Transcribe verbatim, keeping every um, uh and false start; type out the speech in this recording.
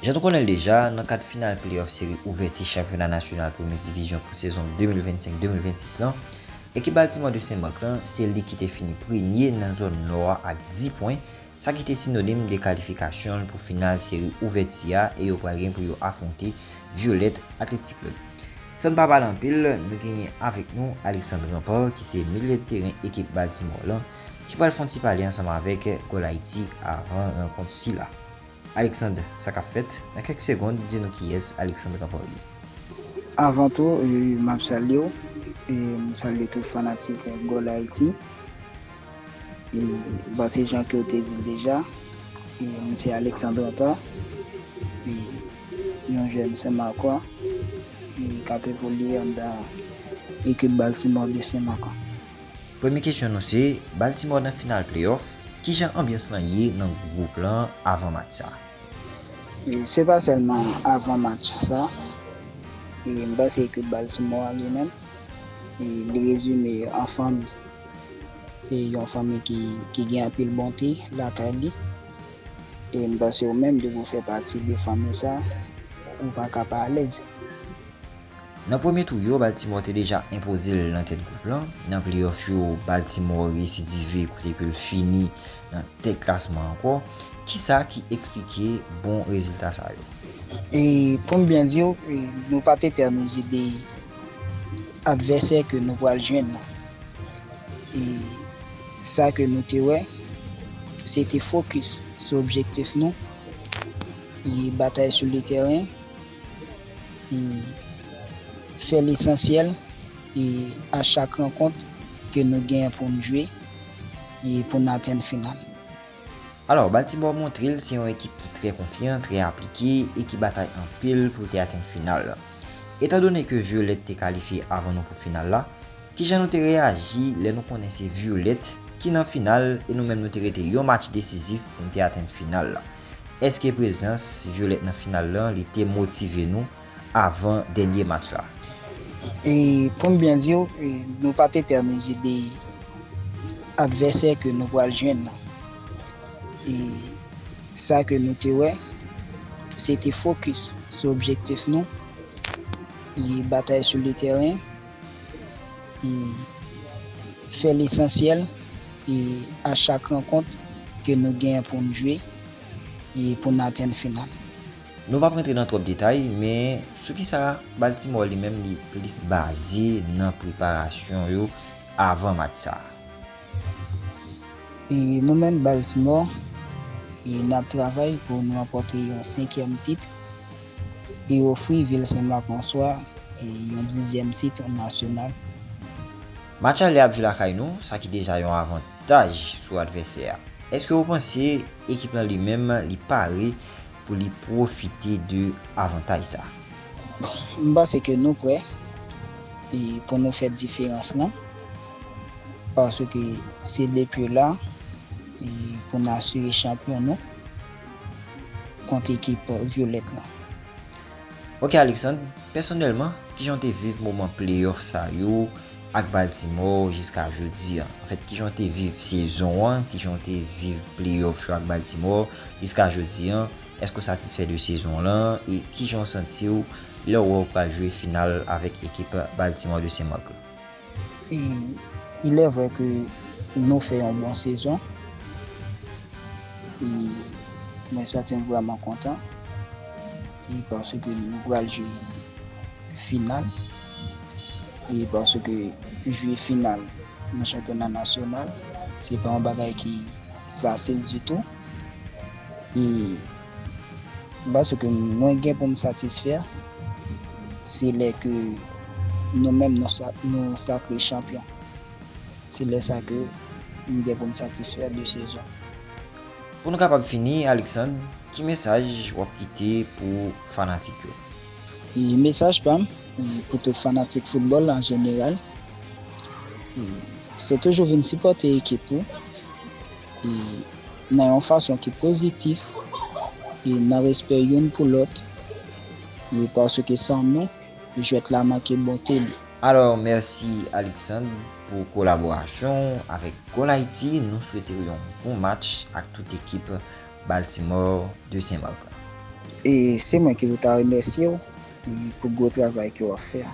Jan nou konnen l deja, nan kad final pleyòf seri ouvèti chanpyona nasyonal premye divizyon pou sezon de mil vennsenk de mil vennsis lan, ekip Baltimore de Senmak lan, se li ki te fini premye nan zòn nò a ak dis pwen, sa ki te sinonim de kalifikasyon l pou final seri ouvèti a e yo pral gen pou yo afwonte Violette Athletic Club. San n pa pale anpil, nou genyen avèk nou Alexandre Rampard, ki se milye de teren ekip Baltimore lan, ki pral fè yon ti pale ansanm avèk Goal Haiti avan rankont sila. Alexandre, sa k ap fèt? Nan kèk segond, di nou kiyès Alexandre Rampard ye. Avan tou, e, m ap salye w, e m salye tout fanatik Goal Haiti. E, bon, se jan ke w te di l deja, e, m se Alexandre Rampard, e, yon jèn Senmakwa, e, k ap evolye anndan ekip Baltimore de Senmak lan. Premye kesyon nou se, Baltimore nan final pleyòf, kijan anbyans lan ye nan gwoup lan avan match sa? E se pa sèlman avan match sa, e m panse ke Baltimore li menm, e li rezime an fanmi. E yon fanmi ki, ki gen anpil bonte lakay li. E m panse ou menm, depi w fè pati de fanmi sa, ou pa ka pa alèz. Nan premye tou yo, Baltimore te deja enpoze l nan tèt gwoup lan. Nan pleyòf yo, Baltimore residive kote ke l fini nan tèt klasman ankò. Kisa ki eksplike bon rezilta sa yo? E pou m byen di w, e, nou pa t etènize de advèsè ke nou pral jwenn nan. E sa ke nou te wè, se te fokis sou objektif nou, e batay sou le teren, e fè lesansyèl, e a chak rankont ke nou genyen pou n jwe, e pou n atenn final. Alò, Baltimore montre l se yon ekip ki trè konfyan, trè aplike e ki batay anpil pou l te atenn final la. Etandone ke Violette te kalifye avan nou pou final la, kijan nou te reyaji lè nou konnen se Violette ki nan final e nou menm nou te rete yon match desizif pou n te atenn final la? Èske prezans Violette nan final lan, li te motive nou avan dènye match la? E pou m byen di w, e, nou pa t etènize de advèsè ke nou pral jwenn nan. E sa ke nou te wè, se te fokis sou objektif nou, e batay sou le teren, e fè lesansyèl, e a chak rankont ke nou genyen pou n jwe, e pou n atenn final. Nou p ap rantre nan twòp detay, men sou kisa Baltimore li menm li plis baze nan preparasyon yo avan match sa a? E nou menm Baltimore, e n ap travay pou nou ranpòte yon senkyèm tit e ofri vil Senmak Franswa, e yon dizyèm tit nasyonal. Match ale ap jwe lakay nou, sa ki deja yon avantaj sou advèsè a. Èske w panse ekip lan li menm li pare pou li pwofite de avantaj sa? M panse ke nou prè, e pou nou fè diferans lan, paske se depi la, e pou n asire chanpyon nou kont ekip Violette lan. Ok, Alexandre, pèsonèlman, kijan w te viv moman pleyòf sa yo ak Baltimore jiska jodi an? Anfèt, kijan w te viv sezon an? Kijan w te viv pleyòf yo ak Baltimore jiska jodi an? Èske w satisfè de sezon lan? E kijan w santi w lè w wè w pral jwe final avèk ekip Baltimore de Senmak lan? E il est vrai que nou fè yon bon sezon. E mwen santi m vrèman kontan. E paske nou pral jwe final. E paske jwe final nan chanpyona nasyonal, se pa yon bagay ki fasil ditou. E paske mwen gen pou m satisfè, se lè ke nou menm nou sa-, nou sakre chanpyon. Se lè sa ke m gen pou m satisfè de sezon. Pou nou kapab fini, Alexandre, ki mesaj w ap kite pou fanatik yo? E mesaj pa m, e pou tout fanatik foutbòl an jeneral, e se toujou vin sipòte ekip ou, e nan yon fason ki pozitif, e nan respè youn pou lòt, e paske san nou, jwèt la manke bonte li. Alò, mèsi Alexandre pou kolaborasyon w avèk Goal Haiti. Nou swete w yon bon match ak tout ekip Baltimore de Senmak lan. E se mwen ki pou ta remèsye w e pou gwo travay ke w ap fè a.